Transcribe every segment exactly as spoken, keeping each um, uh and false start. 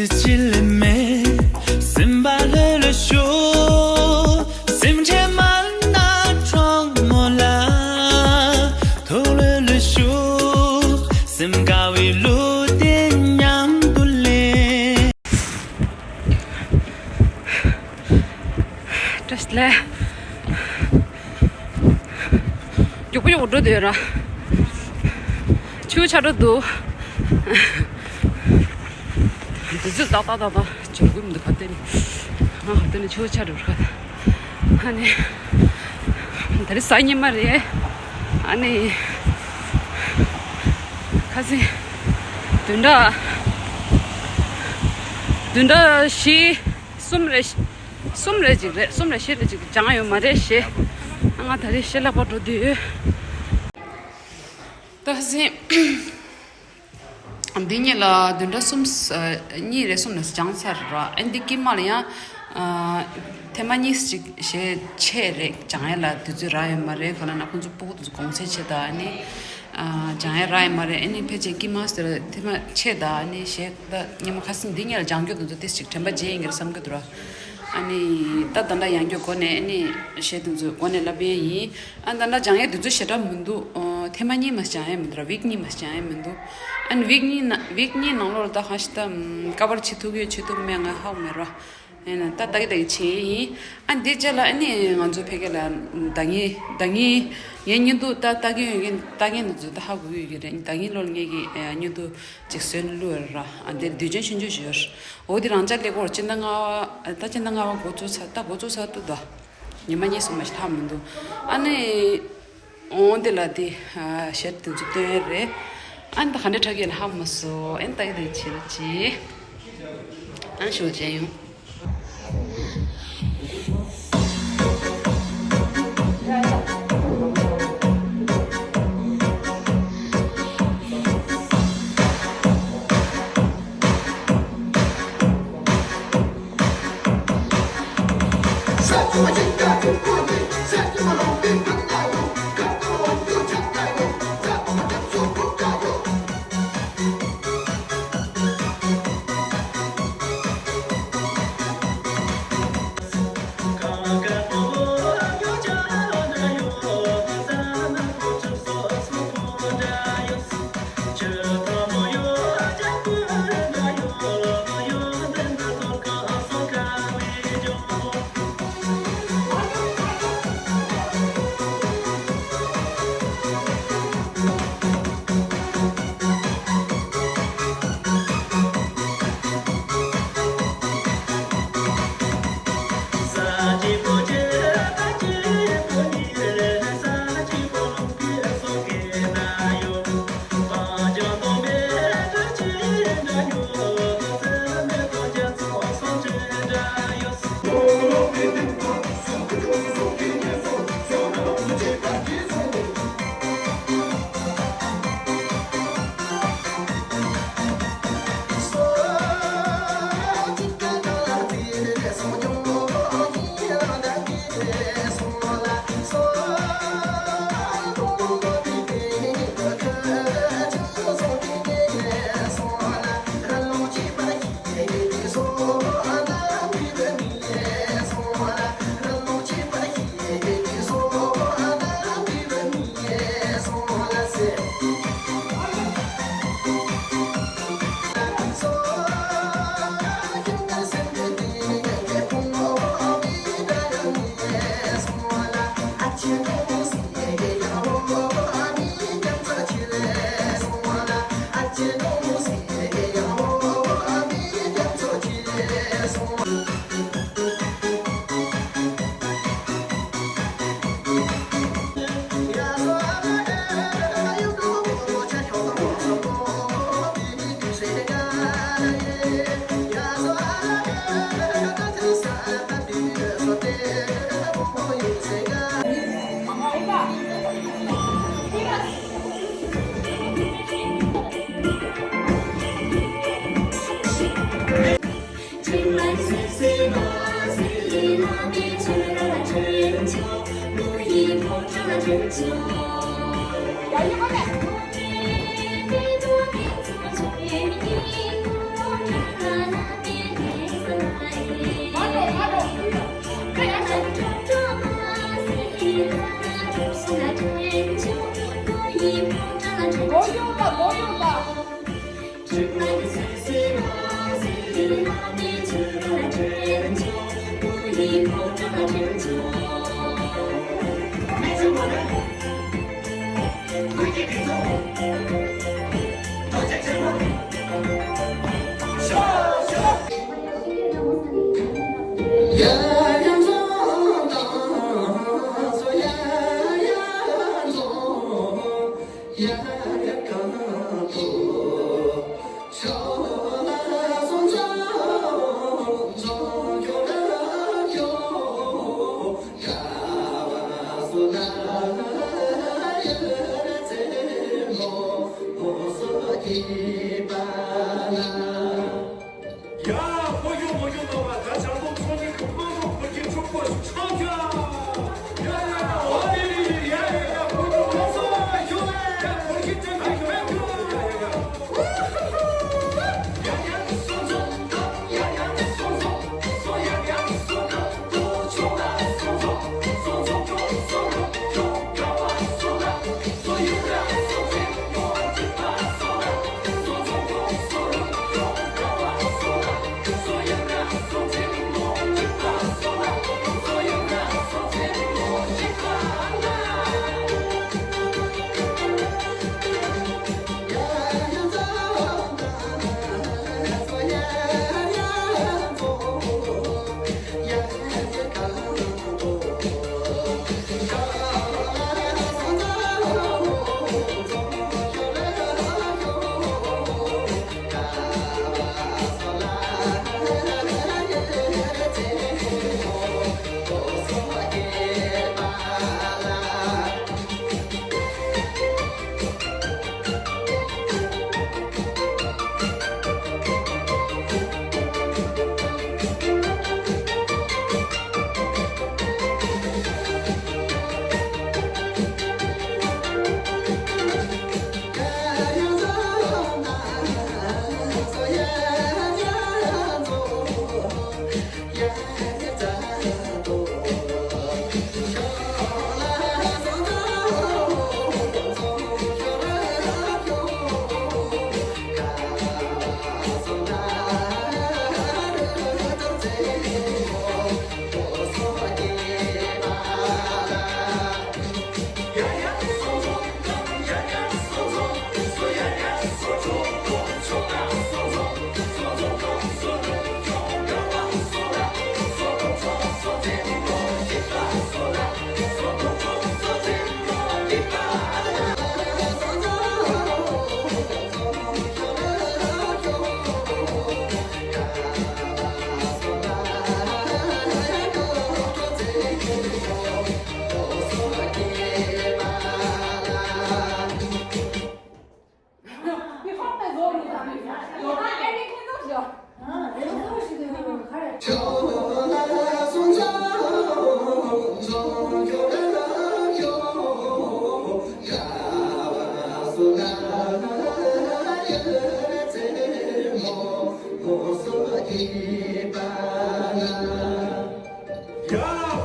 སེམས་ཁྲལ་མ་གནང་གྲོགས་མོ་ལགས། ཐུགས་ལྷོད་ལྷོད་ཞུ། སེམས་དགའ་བའི་གླུ་དེ་མཉམ་དུ་ལེན། བཀྲ་ཤིས་བདེ་ལེགས། མགྱོགས་པོ་མགྱོགས་པོ་འགྲོ་འདོད་ར། ཆུ་ཆག་འགྲོ་འདུག་དུས་ཚོད་ཏག་ཏག་ཏག་ཏག་འབྱོར་གྱི་མི་འདུག་ག་ཏེ་ནི། ང་ག་ཏེ་ནི་ཆུ་ཆག་འགྲོ་ར། ཨ་ནི། ད་རེས་གཟའ་ཉི་མ་རེད། ཨ་ནི། ཁ་སང་། བདུན་ཕྲག་བདུན་ཕྲག་བཞི། གསུམ་རེ། གསུམ་རེ་ཅིག་རེད། གསུམ་རེ་བཞི་རེ་ཅིག་སྦྱངས་ཡོད་མ་རེད་ཞེས། ང་ད་རེས་ཞལ་ལག་པ་འགྲོ་འདོད་ཡོད། ད་གཟིགས། འདི་གཉིས་ལ་བདུན་ཕྲག་གསུམ། གཉིས་རེ་གསུམ་རེ་སྦྱངས་ཚར་ར། ཨ་འདི་དཀྱིལ་མ་ལ་ཡང་། ཐེངས་མ་གཉིས་ཅིག་ཞེས་ཆེད་རེ་སྦྱང་ཡ་ལ་དུས་ཚོད་རག་ཡོད་མ་རེད། ག་ལ་ན་ཁོང་ཚོ་སྤུ་གུ་དེ་ཚོ་གུང་སེང་བྱེད་ད་ཨ་ནི། སྦྱང་ཡ་རག་ཡོད་མ་རེད། ཨ་ནི་ཕལ་ཆེར་དཀྱིལ་མ་ཟེར་ཐེངས་མ་ཆེད་ད་ཨ་ནི་ཞེས་ད་ཉི་མ་ཁ་སང་འདི་གཉིས་ལ་སྦྱང་རྒྱུ་དེ་ཚོ་ཏིས་ཅིག་དྲན་པ་བརྗེད་ཡིན་གྱི་རེད་བསམ་གྱི་འདུག་ར། ཨ་ནི། ད་ད་ལྟ་ཡང་བསྐྱར་སྒོ་ནས་ཨ་ནི་གཞས་དེ་ཚོ་སྒོ་ནས་བསླབ་ཡས་ཡིན། ཨ་ད་ལྟ་སྦྱང་ཡས་དེ་ཚོ་ཞེ་དྲག་མི་འདུག་ཨོ། ཐེངས་མ་གཉིས་མ་སྦྱང་ཡས་མི་འདུག་ར། ཝིག་གཉིས་མ་སྦྱང་ཡས་མི་འདུག་ཨ་ནི་ཝིག་གཉིས་ནང་ཝིག་གཉིས་ནང་ལོགས་ལ་ད་གང་ཞིག་ད་ཀ་བར་བྱེད་ཐུབ་ཡོད་བྱེད་ཐུབ་མེད་ང་ཧ་གོ་མེད་ར། ཡིན་ན་ད་ལྟ་གི་ལྟ་གི་བྱེད་ཡས་ཡིན། ཨ་འདི་རྗེས་ལ་ཨ་ནི་ང་ཚོ་ཕ་གི་ལ་ཟླ་ཉིན་ཟླ་ཉིན་ངའི་བརྙན་ཐུང་ད་ལྟ་གི་ཡོད་མཁན་ལྟ་མཁན་དེ་ཚོ་ད་ཧ་གོ་གི་ཡོད་ཀྱི་རེད། ཟླ་ཉིན་ལོར་ངེད་ཀྱི་བརྙན་ཐུང་ཅིག་བཟོས་ནས་བླུགས་ཡོད་ར། ཨ་འདི་དུས་ཆེན་ཆུང་ཆུང་ཞིག་ཡོད་ར། འོ་དེ་རང་ཅག་ཀླད་ཀོར་སྤྱི་ཟླ་ལྔ་པ། ད་སྤྱི་ཟླ་ལྔ་པ་འགོ་བཙུགས་ཚར། ད་འགོ་བཙུགས་ཚར་དུས་ད་ཉི་མ་གཉིས་གསུམ་མ་ཞིག་ལྷག་མི་འདུག་ཨ་ནི་འོང་དེ་ལ་དེ་གཞས་དེ་ཚོ་སྟོན་ཡས་རེད། ཨ་ནི་ད་ག་འདྲ་ཁྲག་གི་ལ་ཧ་མ་སོ། ཨ་ནི་ད་གི་དེ་བྱེད་ར་ཅི། ཨ་ནི་ཞུ་བྱས་ཡོང་། ཡ། ཕོ་གཞོན་མོ་གཞོན་རྣམ་པ། ད་བྱང་ཐང་ཚོ་གཉིས་ཀྱི་དཔོན་སློབ་འཁོར་གྱི་ཕྲུ་གུ་ཆོས་རྒྱལ། ཡ་ཡ་ཡ། ཨོ་ལེ་ལེ་ལེ། ཡ་ཡ་ཡ། ཕོ་གཞོན་ལགས་སོ། ཡ་ཡ་ཡ། འཁོར་གྱི་ཕྲུ་གུ་ཆོས་རྒྱལ། ཡ་ཡ་ཡ། ཡ།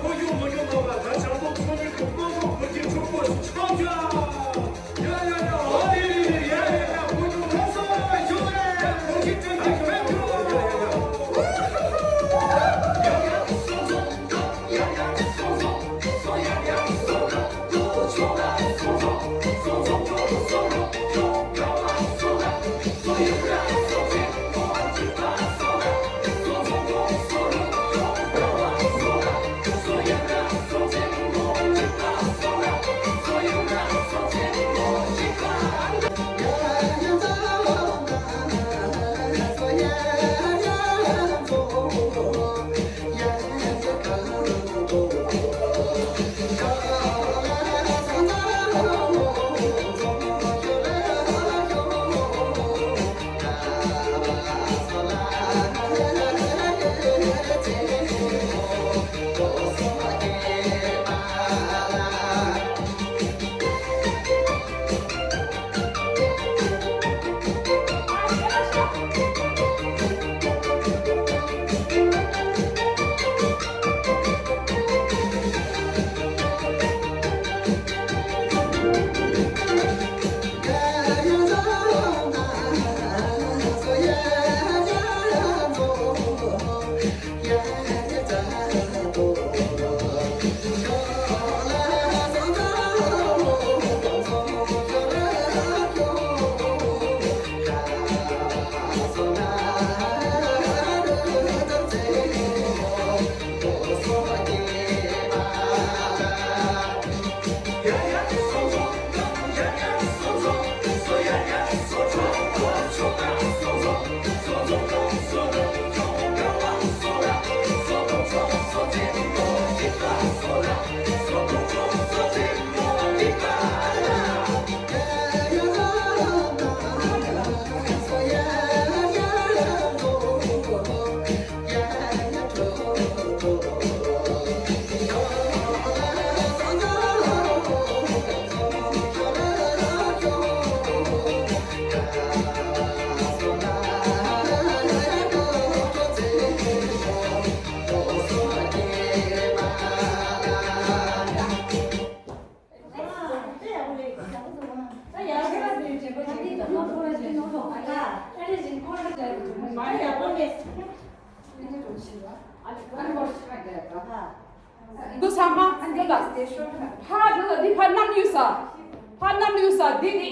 ཕོ་གཞོན་མོ་གཞོན་རྣམ་པ། ད་བྱང་ཐང་ཚོ་གཉིས་ཀྱི་དཔོན་སློབ་འཁོར་གྱི་ཕྲུ་གུ་ཆོས་རྒྱལ། ཡ་ཡ་ཡ། ཨོ་ལེ་ལེ་ལེ། ཡ་ཡ་ཡ། ཕོ་གཞོན་ལགས་སོ། ཡ་ཡ་ཡ། འཁོར་གྱི་ཕྲུ་གུ་ཆོས་རྒྱལ། ཡ་ཡ་ཡ། འདུག་ས་མ་འདུག་ད། ཕ་འདུག་ད། འདི་ཕ་གནམ་ཡུལ་ས། ཕ་གནམ་ཡུལ་ས། འདི་འདི།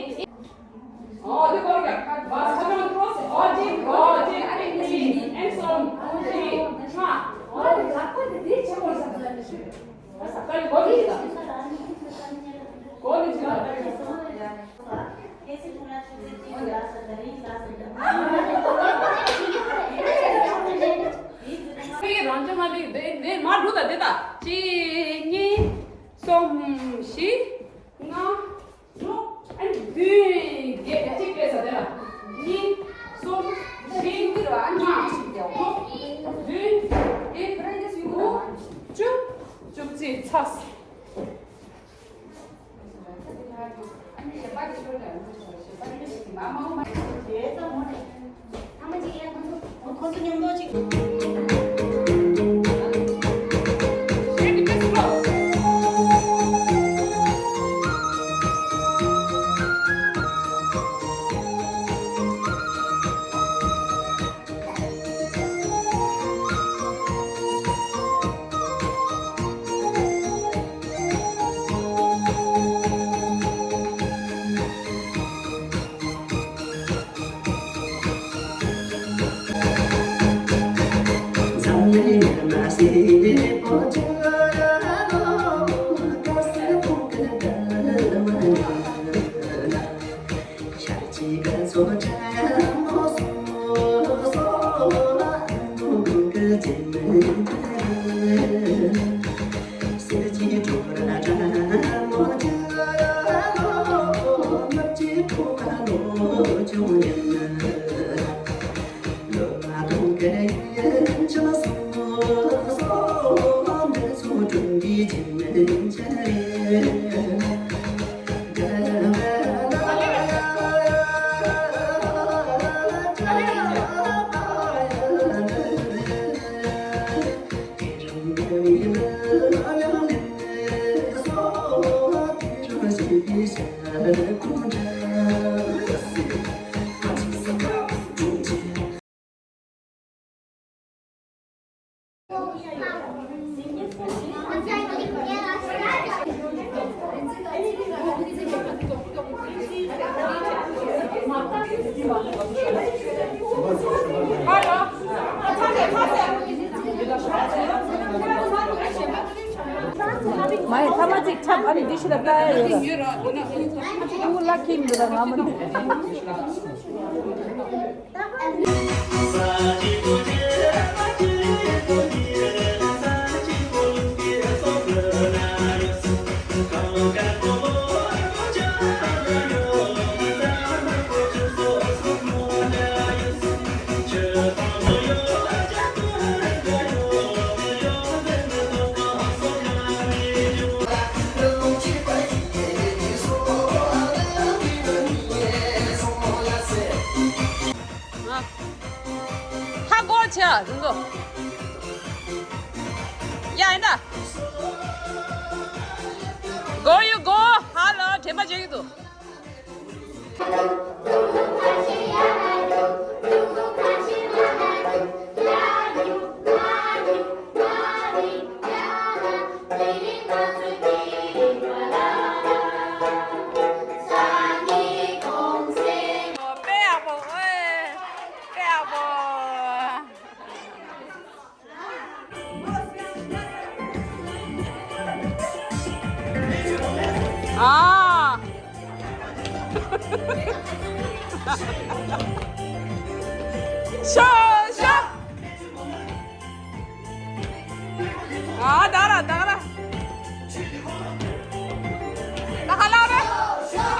ཨོ་འདི་གོ་རྒྱ། བ་ས་ཁྲ་ཁྲོ་སི། ཨོ་འདི་ཨོ་འདི། ཨ་འདི་འདི། ཨེན་སོང་འདི། ཧ། ཨོ་འདི་ལག་པ་འདི་འདི་ཆེ་བོ་ས། ད་གོ་རྒྱ། གོ་རྒྱ། ཁྱེད་རང་ཅག་མ་བིག་དེ་དེ་མ་འགྲོ་ད་དེ་ད། གཅིག་གཉིས་གསུམ་བཞི་ལྔ་དྲུག་ཨ་ནི་བདུན་བརྒྱད། གཅིག་སྤེལ་ས་དེ་ལ། གཉིས་གསུམ་བཞི་ལྔ་དྲུག་བདུན་བརྒྱད་དགུ་བཅུ་བཅུ་གཅིག་ཚ། མ་ཡི་ཐ་མ་ཅིག་ཁྲབ་ཨ་ནི་འདི་ཤི་ལ་ཀ་ཡ་ཡོད་ལ། ཨུ་ལ་ཁིམ་འདི་ལ་ང་མ་འདི། ཧ་གོ་ཆ་ཟིན་ཏོ། ཡ་ཡིན་ད། གོ་ཡུ་གོ་ཧ་ལོ་དྲན་པ་བྱེད་ཀྱི་འདུག་དཔེ་ཡག་པོ། ཨོའེ། དཔེ་ཡག་པོ། ཨ། ཤོ་ཤོ། ཨ་ད་ར་ད་ར། ད་ཧ་ལ་རེ། ཨ།